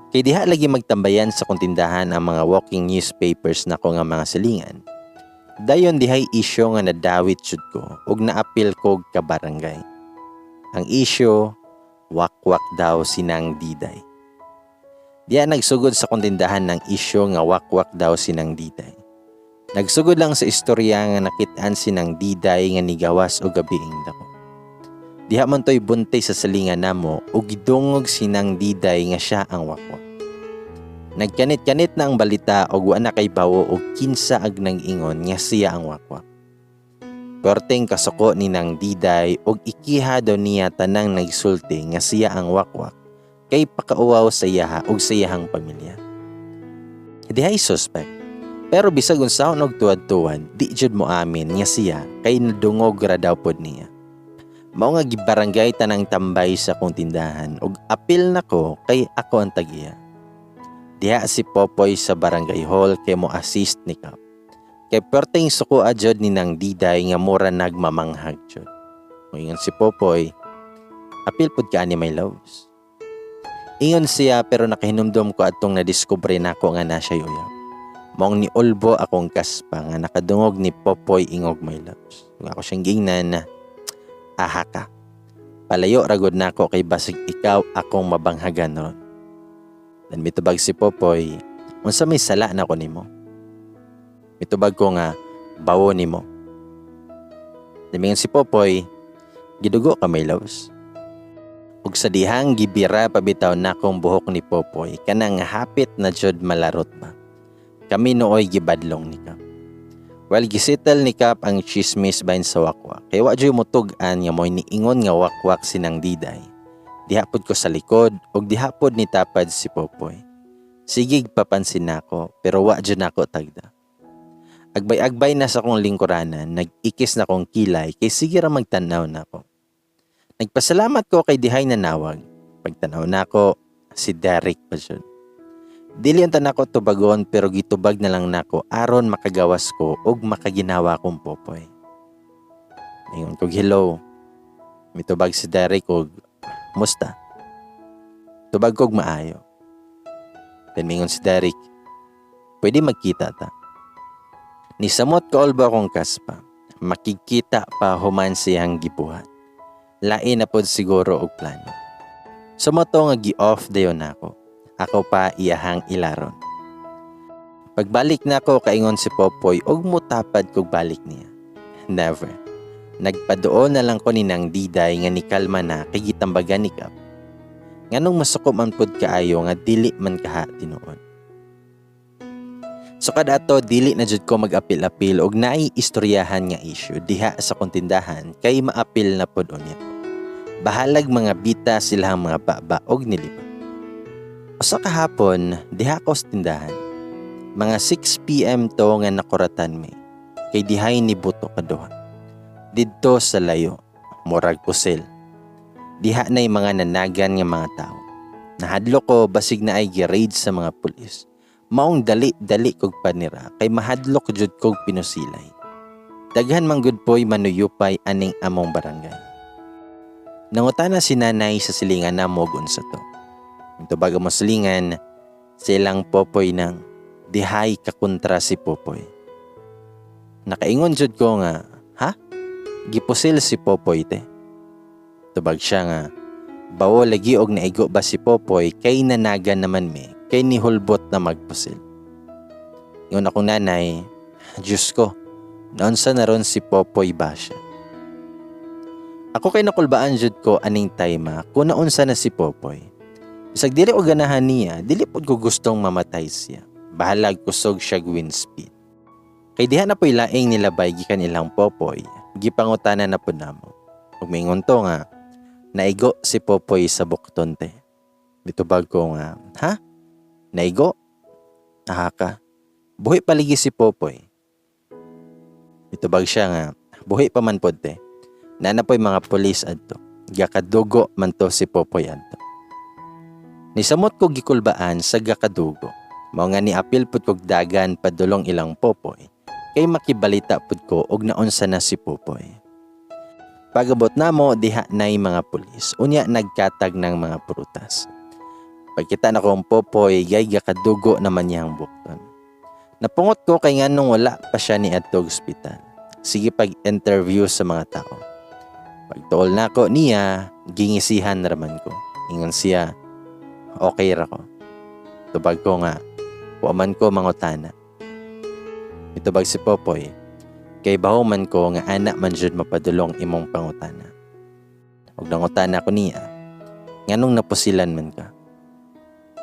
Kay diha lagi magtambayan sa kong tindahan ang mga walking newspapers nako nga mga silingan. Dayon dihay isyu nga nadawit jud ko ug naapil kog kabarangay. Ang isyu, wakwak daw si Nang Diday. Diha nagsugod sa kong tindahan ng isyu nga wakwak daw si Nang Diday. Nagsugod lang sa istorya nga nakit-an si Nang Diday nga nigawas og gabiing dako. Diha man to'y bunti sa silingan namo ug gidungog si Nang Diday nga siya ang wakwak. Nagkanit-kanit na ang balita ug wa na kay bawo og kinsa ag nag-ingon nga siya ang wakwak. Perteng kasuko ni Nang Diday ug ikiha daw niya tanang nagsulti nga siya ang wakwak kay pakauwaw sa iyaha ug sa iyahang pamilya. Dihay suspect. Pero bisag unsaon og tuwad-tuwad, di jud mo amin nga siya kay nadungog ra daw pod niya. Mao nga gibarangay tanang tambay sa akong tindahan ug apil nako kay ako ang tag-iya. Diha si Popoy sa barangay hall kay mo assist ni Kap. Kay perteng suko jud ni Nang Diday nga mura nagmamanghag jud. Moingon si Popoy, "Apil pod ka ani, my loves." Ingon siya, pero nakahinumdom ko atong nadiskubre nako nga na siya uyab. Maong niulbo akong kaspa nga nakadungog ni Popoy ingog "my loves." Kung ako siyang gingnan na, "Aha ka. Palayo ragod nako kay basig ikaw akong mabanghagan ron." Dan mitubag si Popoy, "Unsa may sala na ko nimo?" Mitubag ko nga, "Bawo nimo." Damingon si Popoy, "Gidugo ka, my loves." Ug sa dihang gibira pabitaw nakong buhok ni Popoy, kanang hapit na jud malarot ba. Kami nooy gibadlong ni Kap. Well, gisettle ni Kap ang chismis bahin sa wakwak. Kay wa jud mutug-an nga mo'y niingon nga wakwak si Nang Diday. Diha pod ko sa likod ug diha pod ni tapad si Popoy. Sigig papansin nako pero wa jud nako tagda. Agbay-agbay na sa akong lingkuranan, nag-ikis na kong kilay kay sige ra magtan-aw nako. Nagpasalamat ko kay dihay nanawag. Pagtanaw nako, si Derek pa jud. Dili unta nako tubagon pero gitubag na lang nako aron makagawas ko ug makaginawa kong Popoy. Ingon kog, "Hello." Mitubag si Derek og, "Musta?" Tubag kog, "Maayo." Then mingon si Derek, "Pwede magkita ta." Nisamot kaulbo akong kaspa. Makikita pa human siyang gibuhat. Lain na pod siguro og plano. Sumoto nga gi-off dayon nako. Ako pa iyahang ilaron. Pagbalik nako kaingon si Popoy og mutapad kog balik niya. Never. Nagpaduol na lang ko ni Nang Diday nga nikalma na kay gitambagan ni Kap. Nganong masuko man pod kaayo nga dili man kaha tinuod. So kada ato dili na jud ko mag-apil-apil og naay istoryahan nga issue diha sa kong tindahan kay maapil na pod unya. Bahalag mga bita silahang mga baba og nilibot. Usa ka hapon, diha ko sa tindahan. Mga 6 PM to nga nakuratan mi. Kay dihay ni buto kaduha. Didto sa layo, murag pusil. Diha na'y mga nanagan nga mga tao. Nahadlok ko basig na ay gi-raid sa mga pulis. Maong dali-dali kog panira kay mahadlok jud kog pinusilay. Daghan man gud poy manuyupay aning among barangay. Nangutana si nanay sa silingan namo og unsa to. Tubag mo silingan, silang Popoy nang dihay kakontra si Popoy. Nakaingon jud ko nga, "Ha? Gipusil si Popoy te?" Tubag siya nga, "Bawo lagi og naigo ba si Popoy kay nanagan naman mi kay nihulbot na magpusil." Ingon akong nanay, "Diyos ko, naunsa na ron si Popoy ba siya?" Ako kay nakulbaan jud ko aning time kung naunsa na si Popoy. Bisag dili ko ganahan niya, dili pod ko gustong mamatay siya. Bahalag kusog siya wind speed. Kay diha na po'y laing nilabay gikan ilang Popoy, gipangutana na pod namo. Ug miingon to nga, "Naigo si Popoy sa bukton te." Mitubag ko nga, "Ha? Naigo? Aha ka. Buhi paligi si Popoy." Mitubag siya nga, "Buhi pa man pod te. Nana po'y mga pulis adto. Gakadugo man to si Popoy adto." Nisamot ko gikulbaan sa gakadugo. Mao nga ni apil pud kog dagan padulong ilang Popoy kay makibalita pud ko og naunsa na si Popoy. Pagabot namo diha nay mga pulis. Unya nagkatag ng mga prutas. Pagkita nako ang Popoy, gay gakadugo naman niyang bukton. Napungot ko kay nganong wala pa siya ni adtog ospital. Sige pag-interview sa mga tao. Pagtuol nako niya, gingisihan raman ko. Ingon siya, "Okay ra ko." Tubag ko nga, "Wa man ko mangutana." Mitubag si Popoy, "Kay baho man ko nga ana man jud mapadulong imong pangutana." Ug nangutana ko niya, "Nganong napusilan man ka?"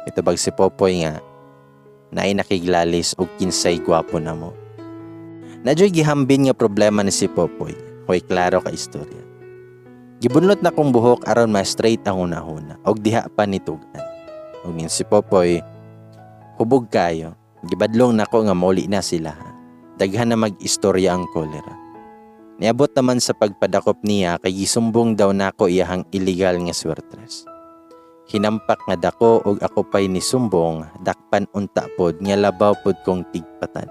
Mitubag si Popoy nga, "Naay nakiglalis og kinsay gwapo namo." Naa juy gihambin nga problema ni si Popoy, hoy klaro ka istorya. Gibunlot nakong buhok aron ma-straight ang hunahuna og diha pa nitugan. Ug ning si Popoy, hubog kayo, gibadlong nako nga mauli na sila. Daghan na mag-istorya ang kolera. Niabot naman sa pagpadakop niya kay gisumbong daw nako iyahang illegal nga swertres. Hinampak nga dako og ako pay nisumbong, dakpan unta pod nga labaw pod kong tigpatad.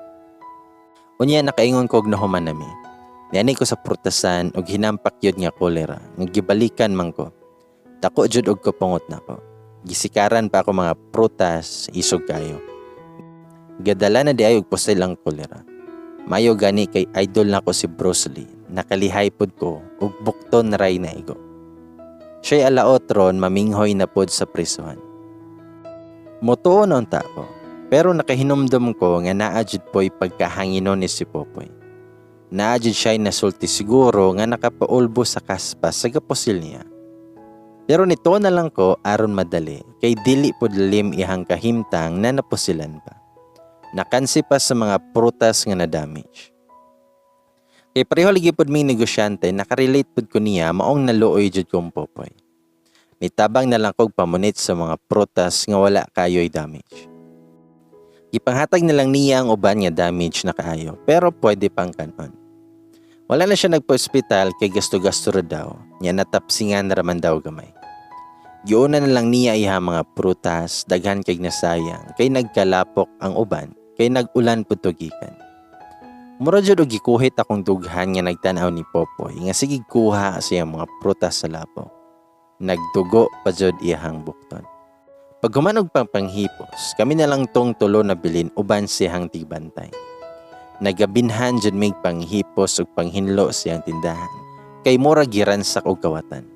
Unya nakaingon kog nahuman nami. Niani ko sa prutasan og hinampak yun nga kolera nga gibalikan man ko. Dako jud og kapungot nako. Gisikaran pa ako mga prutas, isog kayo. Gadala na di ay og pusil ang kolera. Mayo gani kay idol nako si Bruce Lee. Nakalihay pod ko ug bukton ray na igo. Siya'y alaot ron maminghoy na pod sa prisuhan. Motuo na unta ko, pero nakahinumdum ko nga naa jud po'y pagkahanginon ni si Popoy. Naa jud siya'y nasulti siguro nga nakapaulbo sa kaspas sa gapusil niya. Pero nito na lang ko aron madali kay dili pod lalim ihang kahimtang na napusilan pa. Nakansi pa sa mga prutas nga na-damage. Kay pareho lagi pod ming negosyante, nakarelate pod ko niya, maong naluoy jud kong Popoy. Nitabang na lang kog pamunit sa mga prutas nga wala kayo'y damage. Gipanghatag na lang niya ang uban nga damage na kaayo, pero pwede pang kanon. Wala na siya nagpa-ospital kay gasto-gasto ra daw, nya natapsingan raman daw gamay. Giuna na lang niya iha mga prutas, daghan kay nasayang, kay nagkalapok ang uban, kay nag-ulan pud to gikan. Mura jud og gikuhit akong dughan nga nagtan-aw ni Popoy nga sige kuha sa iyang mga prutas sa lapok. Nagdugo pa jud iyahang bukton. Paghuman og pangpanghipos, kami na lang tong tulo na bilin uban siyang tigbantay. Nagabinhan jud mig panghipos ug panghinlo siyang tindahan. Kay mura giransak og kawatan.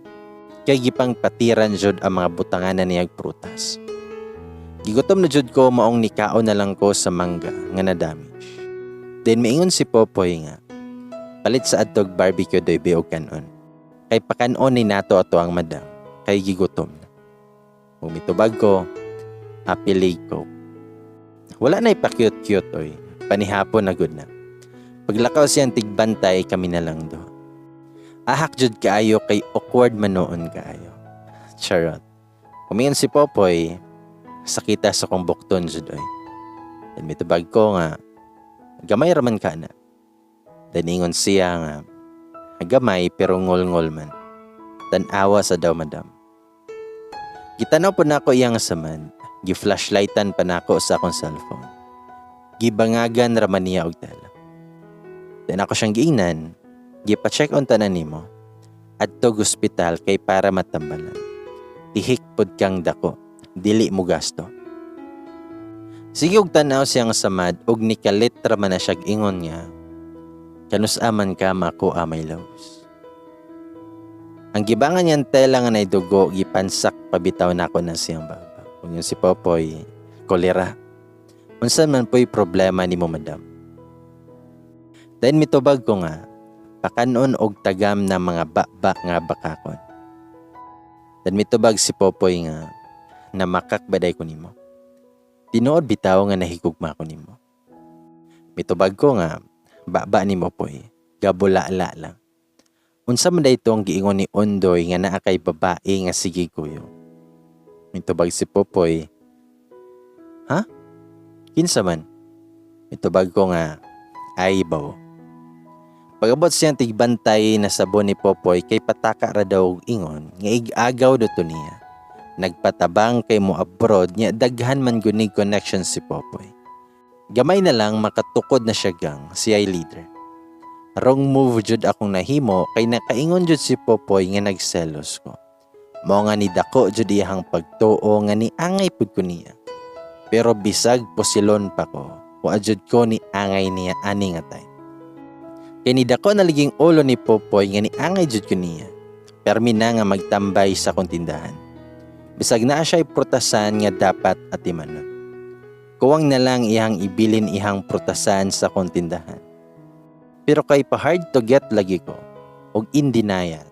Kay gipangpatiran jud ang mga butanganan niyag prutas. Gigutom na jud ko, maong nikaon na lang ko sa mangga nga na-damage. Then miingon si Popoy nga, "Palit sa adtog barbecue doy og kanon. Kay pakanon ni nato ato ang madam, kay gigutom na." Ug mitubag ko, "Apilig ko." Wala na ipa-cute-cute oy, panihapon na gud na. Paglakaw siyang tigbantay, kami na lang do. Ahak jud kaayo kay awkward man noon kaayo. Charot. Kumingon si Popoy, "Sakita sa kong bukton jud oy." Then mitubag ko nga, "Gamay raman ka na." Then ingon siya nga, "Gamay pero ngol-ngol man. Tan-awa sa daw, madam." Gitanaw po nako iyang samad, gi-flashlightan pa nako sa akong cellphone. Gibangagan raman niya og tela. Then ako siyang giingnan, "Gipa-check on tanan nimo. Adto ospital kay para matambalan. Tihik pod kang dako, dili mo gasto." Sige og tan-aw siyang samad og nikalit ra man na siya ingon nga, "Kanus-a man ka makuha, my loves?" Ang gibangan niyang tela nga naidugo, gipansak pabitaw nako na siyang baba. Ug yung si Popoy, "Kolera. Unsa man po'y problema nimo, madam?" Then mitubag ko nga, "Pakanon og tagam na mga baba nga bakakon." Then mitubag si Popoy nga, "Namakak baday ko nimo. Tinuod bitaw nga nahigugma ko nimo." Mitubag ko nga, "Baba nimo poy, gabulala lang. Unsa man ito ang giingon ni Ondoy nga naa kay babae nga sige kuyo?" Mitubag si Popoy, "Ha? Kinsa man?" Mitubag ko nga, "Ay bawo." Pag-abot siyang tigbantay na sabon ni Popoy kay pataka ra daw og ingon nga ig-agaw do to niya. Nagpatabang kay mo abroad nya daghan man gunig connection si Popoy. Gamay na lang makatukod na siya gang, siya'y leader. Wrong move jud akong nahimo kay nakaingon jud si Popoy nga nagselos ko. Mao nga nidako jud iyahang pagtuo nga niangay pud ko niya. Pero bisag posilon pa ko, wa jud ko ni angay niya ani nga time. Kay nidako na laging ulo ni Popoy nga niangay jud ko niya. Permi na nga magtambay sa akong tindahan. Bisag naa siya'y prutasan nga dapat atimanon. Kuwang na lang iyang ibilin ihang prutasan sa akong tindahan. Pero kay pa hard to get lagi ko, og in denial,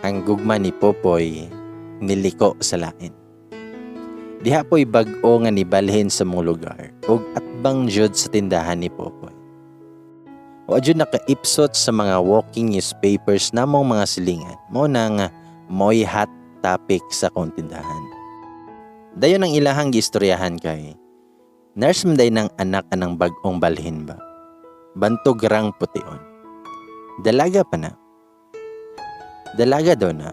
ang gugma ni Popoy niliko sa lain. Diha po'y bag-o nga nibalhin sa mong lugar ug atbang jud sa tindahan ni Popoy. Wa jud nakaipsot sa mga walking newspapers namong mga silingan. Mao na nga mo'y hot topic sa akong tindahan. Dayon ang ilahang giistoryahan kay nurse man day ng anak anang bag-ong balhin ba. Bantog rang pution. Dalaga pa na. Dalaga daw na.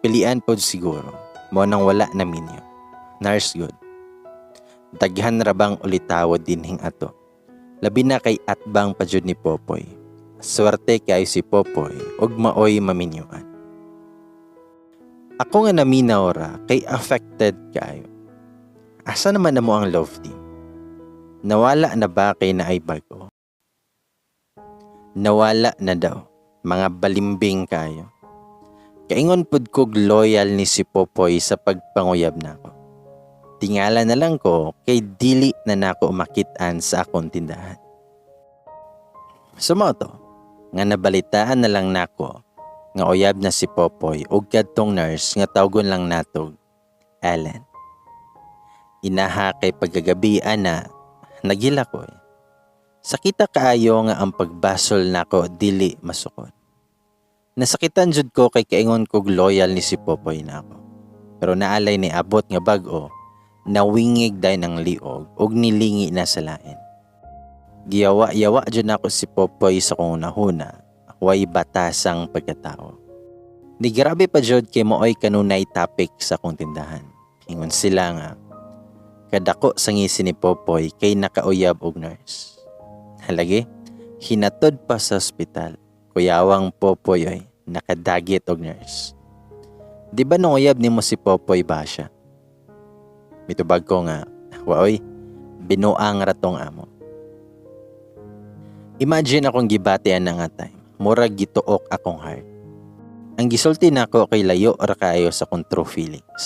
Pilian pod siguro. Mao nang wala na minyo. Nurse gud. Daghan ra bang ulitawo dinhing ato. Labi na kay atbang pa jud ni Popoy. Swerte kay si Popoy ug maoy maminyuan. Ako nga naminaw ra kay affected kaayo. Asa naman na mo ang love team? Nawala na ba kay naay bag-o? Nawala na daw. Mga balimbing kayo. Kaingon pud kog loyal ni si Popoy sa pagpanguyab nako. Tingala na lang ko kay dili na nako makit-an sa akong tindahan. So mao to, nga nabalitaan na lang nako nga uyab na si Popoy ug kadtong nurse nga tawgon lang natog Ellen. Inaha kay pagkagabi ana, naghilak ko eh. Sakita kaayo nga ang pagbasol nako dili masukod. Nasakitan jud ko kay kaingon kog loyal ni si Popoy nako. Pero naalay ni abot nga bag-o, nawingig dayon ang liog ug nilingi na sa lain. Giyawa-yawa jud nako si Popoy sa kong hunahuna, way batasang pagkatao. Ni grabe pa jud kay maoy kanunay topic sa akong tindahan. Ingon sila nga kadako sa ngisi ni Popoy kay nakauyab og nurse. Halagi, hinatod pa sa ospital. Kuyawang Popoy oy, nakadagit og nurse. Di ba nanguyab nimo si Popoy ba siya? Mitubag ko nga, waoy, binuang ratong amo. Imagine akong gibatian na nga time. Murag gituok akong heart. Ang gisulti nako kay layo ra kaayo sa akong true feelings.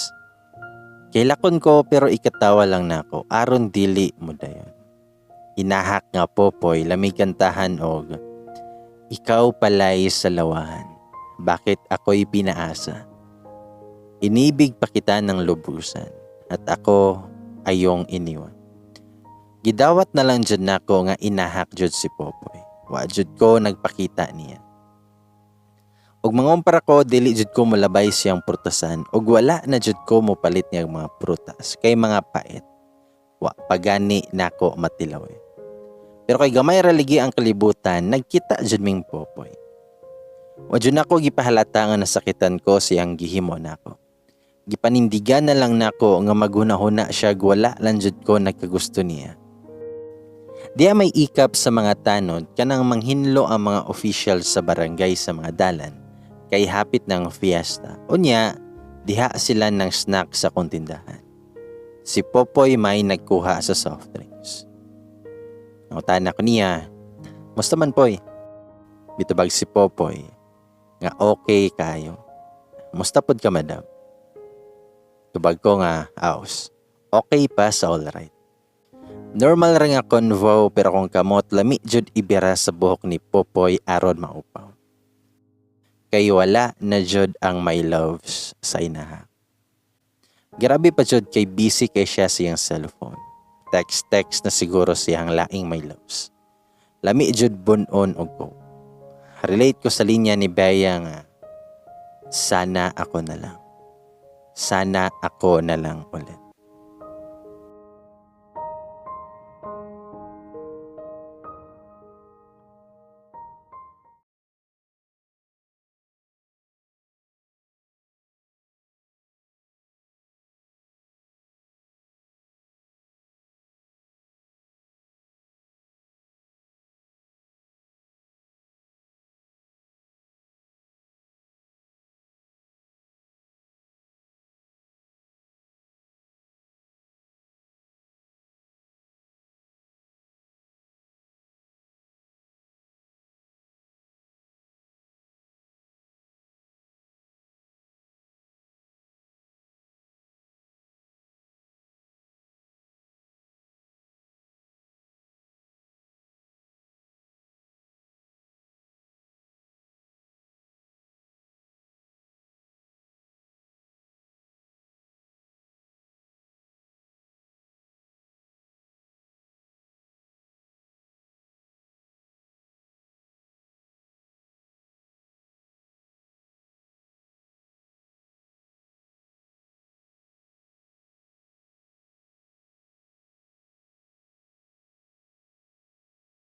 Kailakon ko pero ikatawa lang nako aron dili mo dayon. Inahak nga Popoy lamig kantahan og ikaw pala'y sa lawahan. Bakit ako'y pinaasa? Inibig pa kita ng lubusan at ako ayong iniwan. Gidawat na lang jud nako nga inahak jud si Popoy. Wa jud ko nagpakita niya. Ug mangumpara ko, dili jud ko molabay siyang prutasan ug wala na jud ko mopalit niyang mga prutas kay mga pait. Wa pagani nako matilaw eh. Pero kay gamay ra ligi ang kalibutan, nagkita jud ming Popoy. Wa jud nako gipahalata nga nasakitan ko siyang gihimo nako. Gipanindigan na lang nako nga maghuna-huna siya wala lang jud ko nagkagusto niya. Diya may ikap sa mga tanod kanang manghinlo ang mga official sa barangay sa mga dalan kay hapit ng fiesta. Unya, diha sila ng snack sa kontindahan. Si Popoy may nagkuha sa soft drinks. Nangutana ko niya, "Musta man, Poy?" Mitubag si Popoy nga okay kayo. "Musta pod ka, madam?" Tubag ko nga, "Aos, okay pa sa all right." Normal ra nga convo pero kung kamot lami jud ibira sa buhok ni Popoy aron maupaw. Kay wala na jud ang my loves sa inaha. Grabe pa jud kay busy kay siya siyang cellphone. Text-text na siguro siyang laing my loves. Lami jud bunon og ko. Relate ko sa linya ni Bea nga, "Sana ako na lang. Sana ako na lang ulit."